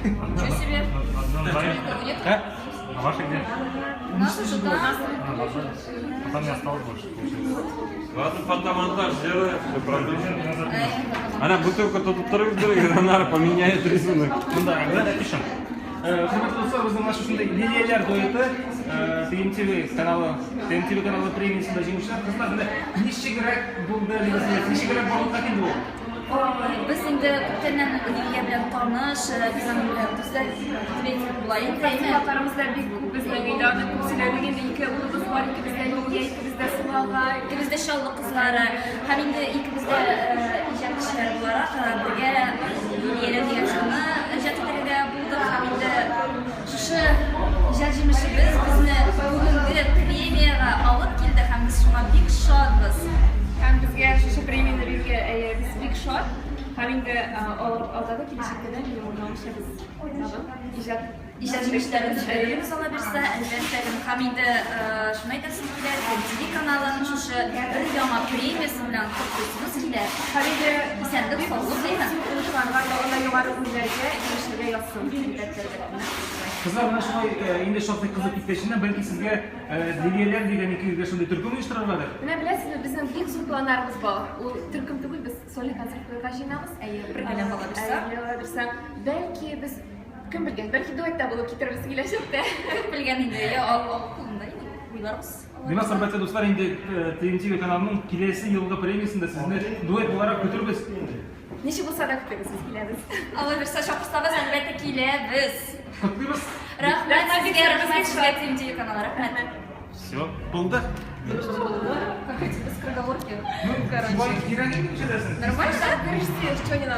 Ничего себе. Одна Никого нет? А? А ваши где? У нас уже, да. А, назвали. А там не осталось больше, получается. Ладно, фотомонтаж сделаем, все продолжим. Назад. Она бутылку тут торгует, она поменяет рисунок. Монда, менә пишем. Хөрмәтле дуслар, безнең менә шушындый Лилияләр дуэты TMTV каналы, TMTV каналы премиясендә җиңүчеләр. Кызлар, менә ничегрәк булды дигән, ничегрәк барлыкка килде ул? Ой, без инде күптәннән Лилия белән таныш, без аның белән дуслар дип әйтеп була инде, әйме? Хатларыбыз да бик күп безнең өйдә, аны күп сөйләдек инде. Ике улыбыз бар, икебез дә Лилия, икебез дә Сылага. Икебез дә Чаллы кызлары һәм инде икебез дә иҗат кешеләре буларак бергә Лилияләр дигән җырны иҗат итәргә булдык һәм инде шушы иҗат җимешебез безне бүгенге премиягә алып килде һәм без шуңа бик шатбыз. Һәм безгә шушы премияне бирүгә, әйе, без бик шат. Һәм инде алда да, киләчәктә дә, минем уйлавымча, без тагын иҗат җимешләрен җибәрербез, Алла бирсә, әлбәттә. Һәм инде шуны әйтәсем килә, TV каналын шушы бер яңа премиясе белән котлыйсыбыз килә. Һәм инде Исәнлек, саулык димме? Уңышларга, тагын да югары үрләргә ирешергә язсын. Әлбәттә, әлбәттә. Кызлар, менә шулай инде шактый кызып киткәченнән, бәлки сезгә Лилияләр дигән икегезгә шундый төркем оештырыргадыр? Менә беләсезме, безнең бик зур планнарыбыз бар. Ул төркем түгел, без сольный концерт куярга җыенабыз. Әйе, бергәләп, Алла бирсә. Әйе, Алла бирсә. Бәлки без, кем белгән, бәлки дуэтта булып китербез киләчәктә. Кем белгән инде, я Алла кулында инде, уйларбыз. Димәк, хөрмәтле дуслар, инде TMTV каналының киләсе елгы премиясендә сезне дуэт буларак көтербез. Ничек булса да көтегез, без киләбез. Алла бирсә, чакырсагыз, әлбәттә, киләбез. Котлыйбыз. Рәхмәт сезгә, рәхмәт сезгә, TMTV каналы, рәхмәт. Все, булды. Как эти скороговорки. Ну, Короче. шулай кирәк инде, нишләтәсең? Нормально? Что не надо.